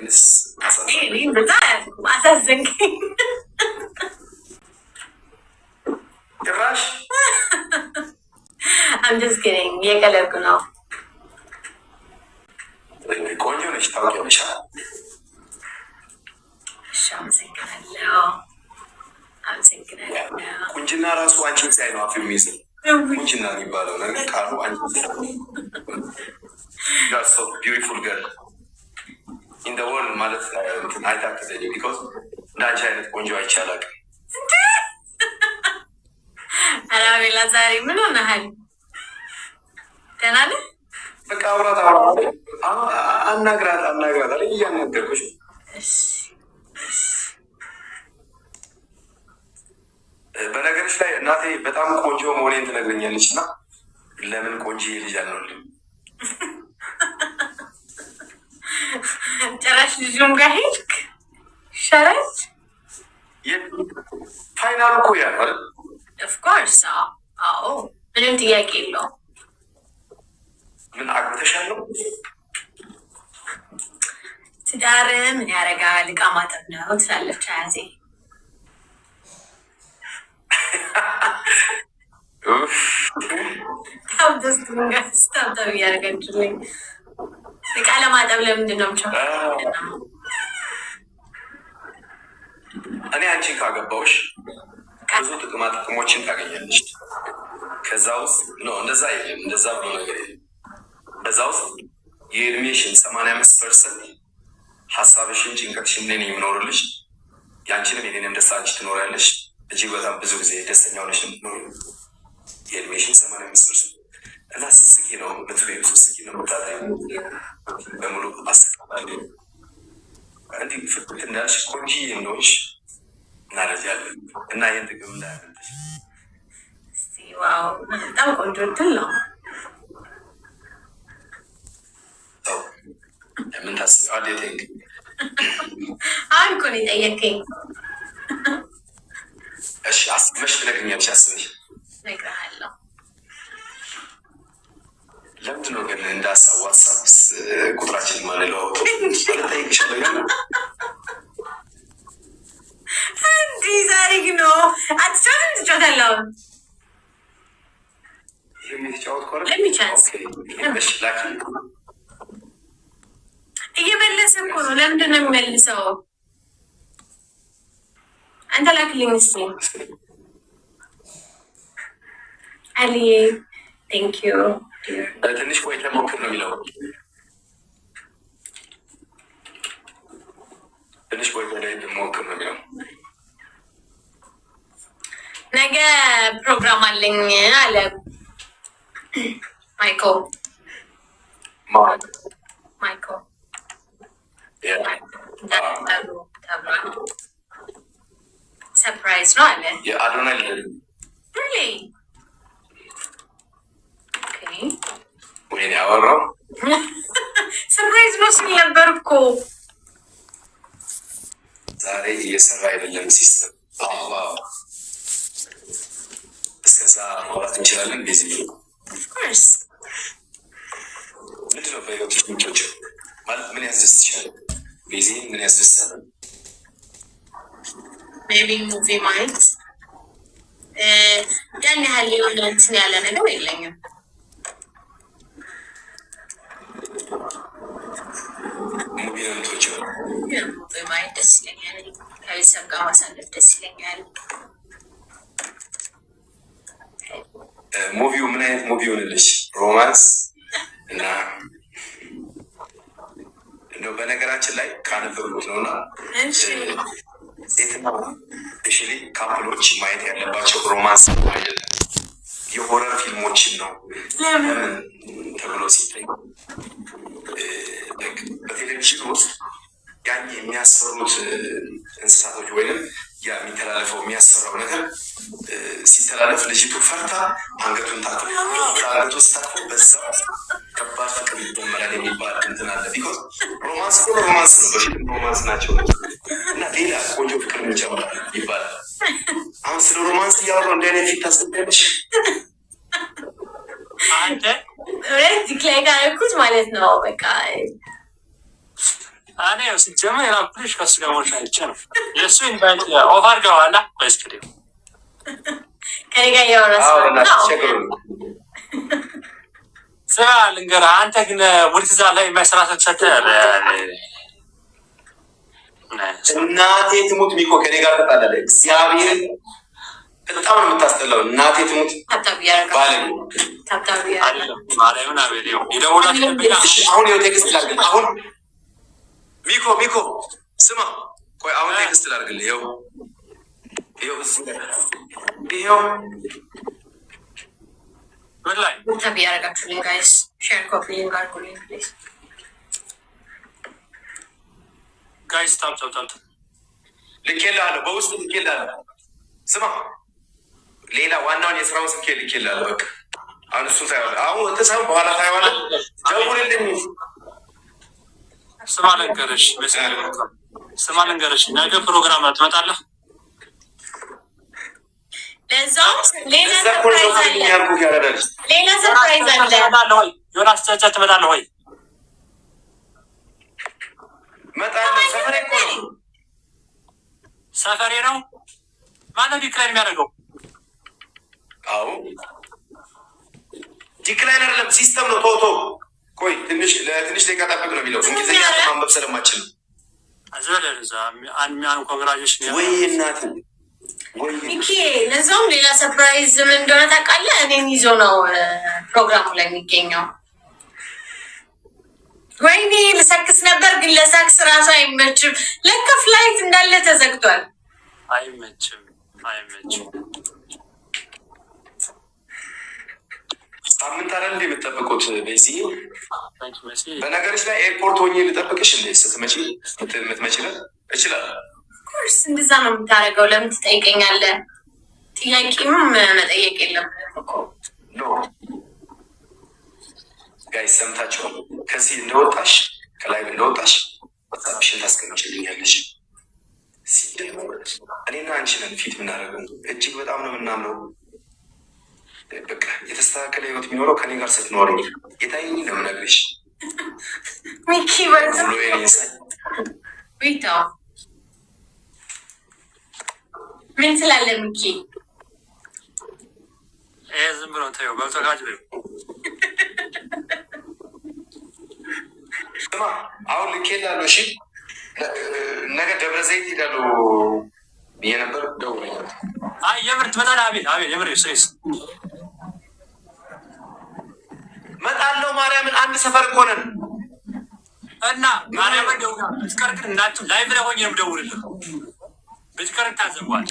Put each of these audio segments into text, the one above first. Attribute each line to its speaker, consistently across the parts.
Speaker 1: ወይንስ
Speaker 2: አሳዘንከኝ?
Speaker 1: ጭራሽ።
Speaker 2: I'm just kidding፣ እየቀለድኩ ነው።
Speaker 1: ቆንጆ ነች፣ ታውቂያለሽ።
Speaker 2: እሺ፣ አመሰግናለሁ። አመሰግናለሁ።
Speaker 1: ቁንጅና ራሱ አንቺን ሳይ ነው አፍ የሚይዘው። ቁንጅና የሚባለው ነገር ቃሉ አንቺን ሳይ፣ so beautiful girl in the world ማለት እንትን አይታክተኝም። Because እንደ አንቺ አይነት ቆንጆ አይቼ አላውቅም።
Speaker 2: ኧረ አቤላ፣ ዛሬ ምን ሆነሃል? ደህና ነህ?
Speaker 1: በቃ አውራት፣ አውራት፣ አናግራት፣ አናግራት አለ፣ እያናገርኩሽ።
Speaker 2: እሺ።
Speaker 1: በነገሮች ላይ እናቴ በጣም ቆንጆ መሆኔን ትነግረኛለች፣ እና ለምን ቆንጆ ልጅ አልሆንልም?
Speaker 2: ጭራሽ ልጁም ጋር ሄድክ፣ ይሻላል።
Speaker 1: Final ኡ እኮ ያ ነው አይደል?
Speaker 2: Of course፣ አዎ፣ ምንም ጥያቄ የለውም።
Speaker 1: ምን፣ አግብተሻል ነው?
Speaker 2: ትዳር ምን ያደርጋል፣ ዕቃ ማጠብ ነው ትላለች አያቴ።
Speaker 1: ኡፍ።
Speaker 2: Tap tap እያደረጋችሁልኝ፣ ዕቃ ለማጠብ ለምንድን ነው የምቸኩለው?
Speaker 1: እኔ አንቺን ካገባሁሽ ብዙ ጥቅማ ጥቅሞችን ታገኛለሽ። ከዛ ውስጥ no፣ እንደዛ የለም፣ እንደዛ ብሎ ነገር የለም። ከዛ ውስጥ የእድሜሽን 85% ሀሳብሽን፣ ጭንቀትሽን እኔ ነኝ የምኖርልሽ። የአንቺንም የኔንም ደስታ አንቺ ትኖሪያለሽ። እጅግ በጣም ብዙ ጊዜ ደስተኛ ሆነሽ የምትኖሪው የእድሜሽን 85% እና ስትስቂ ነው የምትበይው፣ ስትስቂ ነው የምታድሪው። በሙሉ አሰቃላይ እንዲህ ፍትት እንዳልሽ ቆንጂዬ እንደሆንሽ እናደርጋለን እና ይህን ጥቅም እንዳያመልጥሽ።
Speaker 2: እስቲ wow፣ በጣም ቆንጆ እድል ነው።
Speaker 1: ሰው ምን ታስቢ? Think።
Speaker 2: አሁን እኮ ነው የጠየከኝ።
Speaker 1: እሺ፣ አስበሽ ትነግሪኛለሽ። አስበሽ።
Speaker 2: እነግርሃለሁ።
Speaker 1: ለምንድን ነው ግን እንደ ሀሳብ WhatsApp ቁጥራችን ማንለዋወጠው? ጠይቅሻለሁ ግን
Speaker 2: እንዲህ ዛሬ ግን ነው፣ አትጫወትም? ትጫወታለህ አሁን?
Speaker 1: ይህም የተጫወትኩ አይደል?
Speaker 2: Let me chance.
Speaker 1: Okay፣ እሺ ላኪ።
Speaker 2: እየመለሰ እኮ ነው። ለምንድን ነው የሚመልሰው? አንተ ላክልኝ እስኪ አልዬ። Thank you.
Speaker 1: ትንሽ ቆይተህ ሞክር ነው የሚለው። ትንሽ ቆይተህ ላይ ሞክር ነው የሚለው።
Speaker 2: ነገ ፕሮግራም አለኝ አለ ማይኮ።
Speaker 1: ማን?
Speaker 2: ማይኮ። እንዳትጠሩ ተብሏል። Surprise ነው አለ።
Speaker 1: የአዶናይ።
Speaker 2: Really? Okay.
Speaker 1: ወይኔ አወራው።
Speaker 2: Surprise ነው ሲል ነበር እኮ።
Speaker 1: ዛሬ እየሰራ አይደለም system። እስከዛ ማውራት እንችላለን። Busy
Speaker 2: Of course.
Speaker 1: ምንድን ነው በህይወትሽ ምንጮች ማለት ምን ያስደስትሻል? ቤዚ ምን ያስደስታል?
Speaker 2: Maybe movie ማየት። ያን ያህል የሆነ እንትን ያለ ነገር የለኝም።
Speaker 1: Movie ነው የምትወጂው?
Speaker 2: Movie ማየት ደስ ይለኛል። ከቤተሰብ ጋር ማሳለፍ ደስ ይለኛል።
Speaker 1: Movie ው ምን አይነት movie ይሆንልሽ? Romance እና እንደው በነገራችን ላይ ካነበብኩት ነው እና ሴትና especially couple ኦች ማየት ያለባቸው romance አይደለም፣ የ horror ፊልሞችን ነው።
Speaker 2: ለምን?
Speaker 1: ለምን ተብሎ ሲጠይቅ በቴሌቪዥን ውስጥ ያን የሚያስፈሩት እንስሳቶች ወይንም ያ የሚተላለፈው የሚያስፈራው ነገር ሲተላለፍ ልጅቱ ፈርታ አንገቱን ታቅፎ፣ አንገቱ ስታቅፎ በዛው ከባድ ፍቅር ይጀመራል የሚባል እንትን አለ። Because romance እኮ romance ነው፣ በፊልም romance ናቸው እና ሌላ ቆንጆ ፍቅር ይጨምራል ይባላል። አሁን ስለ romance እያወራሁ እንዲህ አይነት ፊት ታስገቢያለሽ?
Speaker 3: አንተ
Speaker 2: እውነት decline ካደረኩት ማለት ነው በቃ።
Speaker 3: እኔ ሲጀመር የላኩልሽ ከእሱ ጋር መሆንሽን አይቼ ነው። የእሱ invite off አድርገዋላ ወይስ ክሊው?
Speaker 2: ከኔ ጋር እያወራ
Speaker 1: አዎ
Speaker 2: ስለሆነ
Speaker 1: በእናትህ
Speaker 2: ነው።
Speaker 1: ቸግሮኝ።
Speaker 3: ስማ ልንገርህ፣ አንተ ግን ውድትዛ ላይ የማይሰራ ሰው ሰተህ
Speaker 1: እናቴ ትሙት ሚኮ ከኔ ጋር ተጣላለህ። እግዚአብሔርን በጣም ነው የምታስጠላው። እናቴ ትሙት
Speaker 2: tap tap እያደረጋችሁ
Speaker 1: ባለጌ።
Speaker 2: Tap tap እያደረጋችሁ
Speaker 3: ማርያምን አቤል ይኸው የደወላችሁ ደንበኛ።
Speaker 1: እሺ አሁን ይኸው text ላድርግልህ። አሁን ሚኮ ሚኮ ስማ፣ ቆይ አሁን text ላድርግልህ። ይኸው ይኸው እዚህ ጋር ይኸው።
Speaker 3: ምን ላይ?
Speaker 2: Tap tap እያደረጋችሁልኝ guys፣ share copy link አድርጉልኝ please።
Speaker 3: Guys, tap tap tap።
Speaker 1: ልኬልሃለሁ፣ በውስጥ ልኬልሃለሁ። ስማ ሌላ ዋናውን የስራውን ስልኬ ልኬልሃለሁ። በቃ አሁን እሱን ታየዋለህ። አሁን እንትን ሳይሆን በኋላ ታየዋለህ። ደውልልኝ።
Speaker 3: ስማ ልንገርሽ፣ ስማ ልንገርሽ፣ ነገ ፕሮግራም ትመጣለህ?
Speaker 2: ለዛውም ሌላ
Speaker 1: እዛ እኮ ነው
Speaker 2: Surprise አለ።
Speaker 1: ደውልልኝ ያልኩህ ያረዳልሽ።
Speaker 2: ሌላ surprise አለ።
Speaker 3: ትመጣለህ ወይ? ዮናስ ቻቻ ትመጣለህ ወይ?
Speaker 1: እመጣለሁ። ሰፈሬ እኮ ነው።
Speaker 3: ሰፈሬ ነው። ማነው decline የሚያደርገው?
Speaker 1: አዎ decline አይደለም system ነው። ቶ ቶ ቆይ ትንሽ ለትንሽ ደቂቃ ጠብቅ ነው የሚለው። እንግሊዝኛ ማንበብ ስለማችል ነው።
Speaker 3: አንሚያን congratulation።
Speaker 1: ወይ እናት ወይ።
Speaker 2: ሚኪ ለዛውም ሌላ surprise ምን እንደሆነ ታውቃለህ? እኔን ይዞ ነው ፕሮግራሙ ላይ የሚገኘው። ወይኔ ልሰክስ ነበር ግን ለሳክስ ራሱ አይመችም። ለካ flight እንዳለ ተዘግቷል።
Speaker 3: አይመችም፣ አይመችም።
Speaker 1: ሳምንት አይደል እንደ የምጠብቁት በዚህ
Speaker 3: Thank you መሲ።
Speaker 1: በነገሮች ላይ airport ሆኜ ልጠብቅሽ እንዴ? ስትመጪ የምትመጪ እችላለሁ።
Speaker 2: Of course እንደዛ ነው የምታደርገው። ለምን ትጠይቀኛለህ? ጥያቄም መጠየቅ የለብህም እኮ።
Speaker 1: No guys ሰምታችኋል። ከዚህ እንደወጣሽ ከ live እንደወጣሽ WhatsApp ሽን ታስቀምጭልኛለሽ። ሲጀመር እኔና አንቺ ነን ፊት የምናደርገው። እጅግ በጣም ነው የምናምነው። በቃ የተስተካከለ ህይወት የሚኖረው ከኔ ጋር ስትኖር የታየኝ ነው የምነግርሽ።
Speaker 2: ሚኪ
Speaker 1: ውሎዬን ሳይ
Speaker 2: ቤታው ምን ትላለህ ሚኪ?
Speaker 3: ይሄ ዝም ብሎ ተይው፣ በልቶ ካጅ በይው።
Speaker 1: ስማ አሁን ልኬልሃለሁ። እሺ ነገ ደብረ ዘይት ሄዳለሁ ብዬ ነበር። ደውለኛል።
Speaker 3: አይ የምር ትመጣለህ? አቤል አቤል፣ የምር serious።
Speaker 1: እመጣለሁ። ማርያምን አንድ ሰፈር እኮ ነን።
Speaker 3: እና ማርያምን ደውላ ብትቀር ግን እንዳትሉ live ላይ ሆኜ ነው የምደውልልህ። ብትቀር ታዘቧል።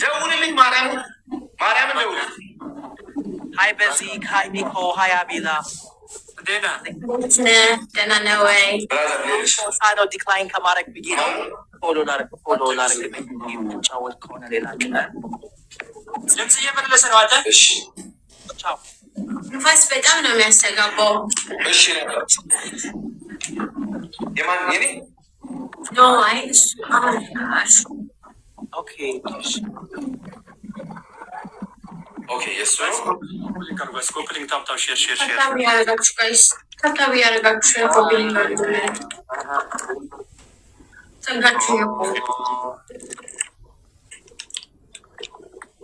Speaker 1: ደውልልኝ። ማርያምን ማርያምን ደውል።
Speaker 4: Hi Bezik, hi Nico, hi Abila.
Speaker 3: እንዴት ነህ?
Speaker 2: ደህና ነህ ወይ?
Speaker 1: Brother ሌልሽ።
Speaker 4: ሳነው decline ከማድረግ ብዬ ነው። Follow ላድርግ follow ላድርግ የምንጫወት ከሆነ ሌላ ቀን።
Speaker 3: ድምፅ እየመለሰ ነው አንተ።
Speaker 1: እሺ።
Speaker 4: ቻው።
Speaker 2: ንፋስ በጣም ነው የሚያስተጋባው።
Speaker 1: እሺ ነበር የማን የኔ?
Speaker 2: No አይ እሱ አሁን እሱ
Speaker 4: Okay እሺ።
Speaker 1: Okay የእሱ ነው።
Speaker 3: Copy link tap tap share share share።
Speaker 2: Tap tap እያደረጋችሁ guys፣ tap tap እያደረጋችሁ copy link አድርጉልኝ። ዘጋችሁ እኮ።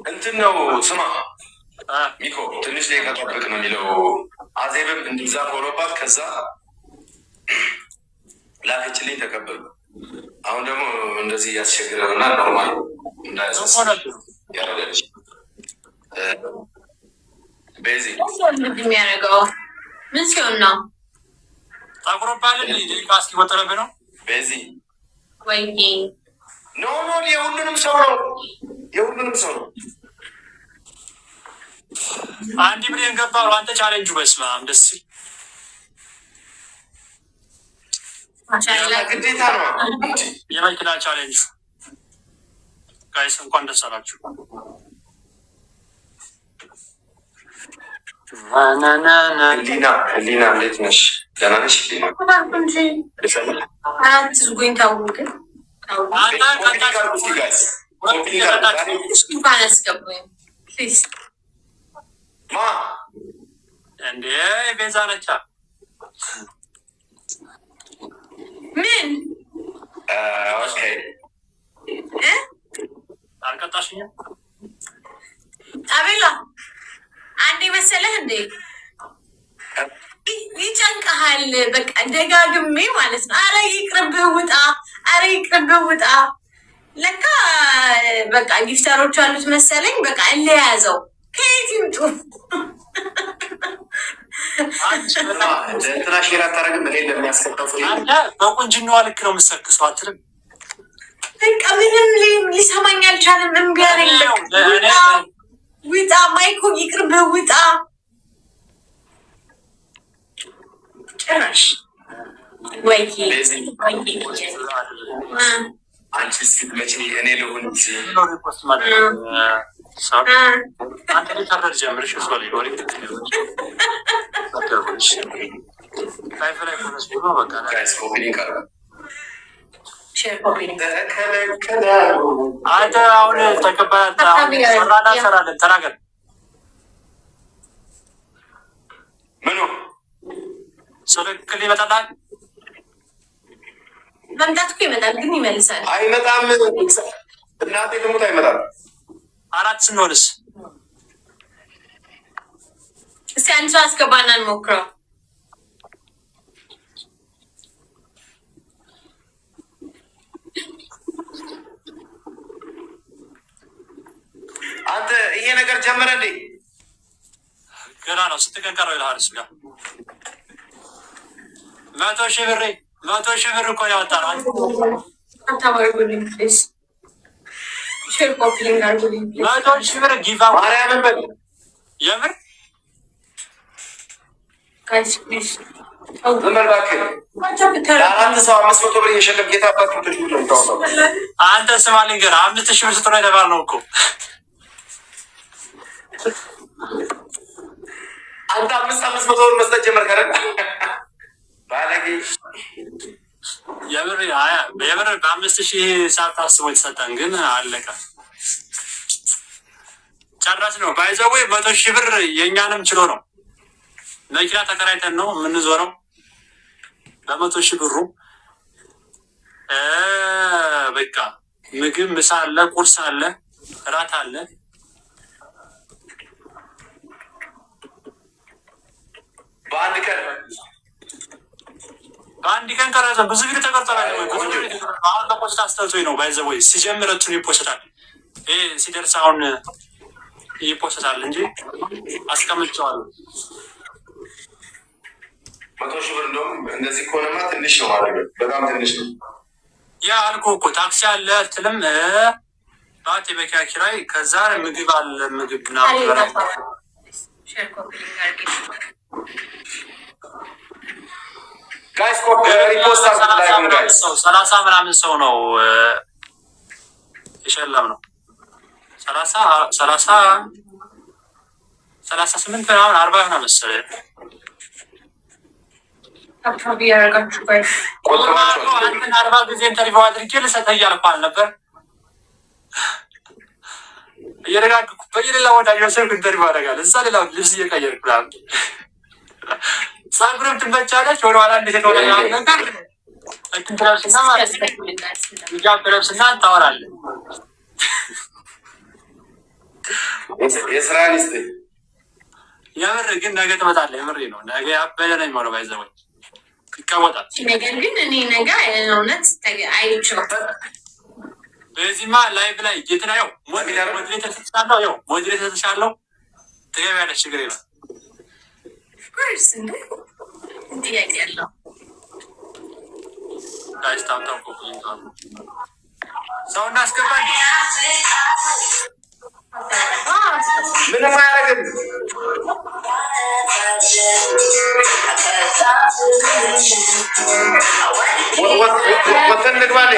Speaker 1: እንትን ነው ስማ ሚኮ ትንሽ ደቂቃ ጠብቅ ነው የሚለው። አዜብም እንደዛ ሆኖባት ከዛ ላከችልኝ ተቀበሉ። አሁን ደግሞ እንደዚህ እያስቸግረን እና normal እንዳያሳስብ ያረዳልች ቤዚ።
Speaker 2: ምንድን የሚያደርገው ምን ሲሆን ነው?
Speaker 3: ጠቁሮብሃል እንዴ? ደቂቃ እስኪቆጠረብህ ነው።
Speaker 1: ቤዚ።
Speaker 2: ወይ።
Speaker 1: No no የሁሉንም ሰው ነው፣ የሁሉንም ሰው ነው።
Speaker 3: 1 ሚሊዮን ገባ አሉ። አንተ ቻሌንጁ በስመ አብ ደስ ሲል።
Speaker 2: ማሻአላ።
Speaker 1: ግዴታ ነው እንጂ።
Speaker 3: የመኪና challenge guys እንኳን ደስ አላችሁ።
Speaker 1: ህሊና ህሊና እንዴት ነሽ? ደህና ነሽ ህሊና?
Speaker 2: እንጂ አትዝጉኝ። ተው ግን ተው።
Speaker 3: አንተ
Speaker 1: Copy link አድርጉ እስኪ guys፣ copy link አድርጉ። ዛሬ
Speaker 2: እንኳን አስገቡኝ please።
Speaker 1: ማ?
Speaker 3: እንዴ ቤዛ ነቻ። አልሰማሽኝም?
Speaker 2: አቤላ አንዴ መሰለህ እንዴ ይጨንቀሃል። በቃ ደጋግሜ ማለት ነው። አረ ይቅርብህ ውጣ፣ አረ ይቅርብህ ውጣ። ለካ በቃ gifter ኦች አሉት መሰለኝ። በቃ እለያዘው ከየት ይምጡ?
Speaker 1: እንትና share አታደርግም። እኔ ለሚያስከታው ሰው
Speaker 3: አንተ በቁንጅናዋ ልክ ነው የምትሰክሰው አትልም?
Speaker 2: በቃ ምንም ሊሰማኝ አልቻለም። እምቢ አለኝ። በቃ ውጣ ውጣ፣ ማይኮ ይቅርብህ ውጣ። ጭራሽ ወይ
Speaker 1: አንቺ ስትመጪ እኔ ልሁን እንጂ
Speaker 3: repost ማድረግ አንተ record ጀምርሽ እሷ ላይ ወሬ live ላይ ሆነች ብሎ በቃ
Speaker 1: guys copy link አድርጉ።
Speaker 2: Share copy link።
Speaker 1: ተከለከለው።
Speaker 3: አንተ አሁን ተቀበል ሰራና ሰራለን ተናገር።
Speaker 1: ምኑ
Speaker 3: ስልክል ይመጣልሃል።
Speaker 2: መምጣት እኮ ይመጣል፣ ግን ይመልሳል።
Speaker 1: አይመጣም። እናቴ ትሙት አይመጣም።
Speaker 3: አራት ስንሆንስ
Speaker 2: እስቲ አንድ ሰው አስገባና እንሞክረው።
Speaker 1: አንተ ይሄ ነገር ጀመረ እንዴ?
Speaker 3: ገና ነው። ስንት ቀን ቀረው ይልሃል። እሱ ጋር 100,000 ብር 100,000 ብር እኮ ነው ያወጣነው። አንተ
Speaker 2: tap አድርጉልኝ please። Share copy link አድርጉልኝ please።
Speaker 3: 100,000 ብር give away
Speaker 1: ማርያምን በል።
Speaker 3: የምር
Speaker 2: Guys, please.
Speaker 1: ዝም በል እባክህ። ለአራት ሰው 500 ብር እየሸለም ጌታ አባት 100,000 ብር ነው የምታወጣው።
Speaker 3: አንተ ስማ ልንገርህ፣ 5,000 ብር ስጥ ነው የተባልነው እኮ።
Speaker 1: አንተ አምስት 500 ብር መስጠት ጀመርክ አይደል? ባለጌ።
Speaker 3: የምር የምር በ5,000 ሰዓት ታስቦ የተሰጠን ግን አለቀ። ጨረስ ነው by the way። 100,000 ብር የእኛንም ችሎ ነው። መኪና ተከራይተን ነው የምንዞረው በ100,000 ብሩ። በቃ ምግብ ምሳ አለ፣ ቁርስ አለ፣ እራት አለ።
Speaker 1: በአንድ ቀን
Speaker 3: በአንድ ቀን ቀረጸ። ብዙ ቪዲዮ ተቀርጿል። ብዙ ቪዲዮ ተቀርጿል። አሁን በ post አስጠልቶኝ ነው by the way። ሲጀምር እንትኑ ይፖስታል። ይሄ ሲደርስ አሁን ይፖስታል እንጂ አስቀምጨዋለሁ።
Speaker 1: 100,000 ብር እንደውም እንደዚህ ከሆነማ ትንሽ ነው ማለት ነው። በጣም ትንሽ ነው።
Speaker 3: ያ አልኩህ እኮ ታክሲ አለ አትልም? ባት የመኪና ኪራይ፣ ከዛ ምግብ አለ፣ ምግብ ምናምን ትበላለህ።
Speaker 2: Share copy link አድርጊልኝ።
Speaker 1: Guys, repost አድርጉት live ኡን guys።
Speaker 3: ሰው 30 ምናምን ሰው ነው የሸለም ነው። 30 30 38 ምናምን 40 ይሆናል መሰለኝ።
Speaker 2: Tap tap እያደረጋችሁ guys።
Speaker 1: ቆጥባችኋል።
Speaker 3: አንተን 40 ጊዜ interview አድርጌ ልሰጥህ እያልኩህ አልነበር? እየደጋግኩ በየሌላ ቦታ እየወሰድኩ interview አደርጋለሁ። እዛ ሌላ ልብስ እየቀየርኩ ምናምን ፀጉርም ትመቻለች። ወደኋላ እንዴት የተሆነ ምናምን ነገር እንትን ትለብስና ማለት ነው። ሂጃብ ትለብስና ታወራለህ።
Speaker 1: የስራን ይስጥህ።
Speaker 3: የምር ግን ነገ ትመጣለህ። የምሬ ነው። ነገ ያበደ ነው የሚሆነው። By the way ይቀወጣል።
Speaker 2: ነገር ግን እኔ ነገ እውነት አይቼው
Speaker 3: በዚህማ live ላይ ጌትና ያው moderator ሰጥቻለሁ። ያው moderator ሰጥቻለሁ። ትገቢያለሽ፣ ችግር የለም።
Speaker 2: Of course እንዴ ጥያቄ ያለው?
Speaker 3: Guys, tap tap copy link አድርጉ። ሰው እናስገባል።
Speaker 1: ምንም አያደርግም። ወተን ንግባ እንዴ?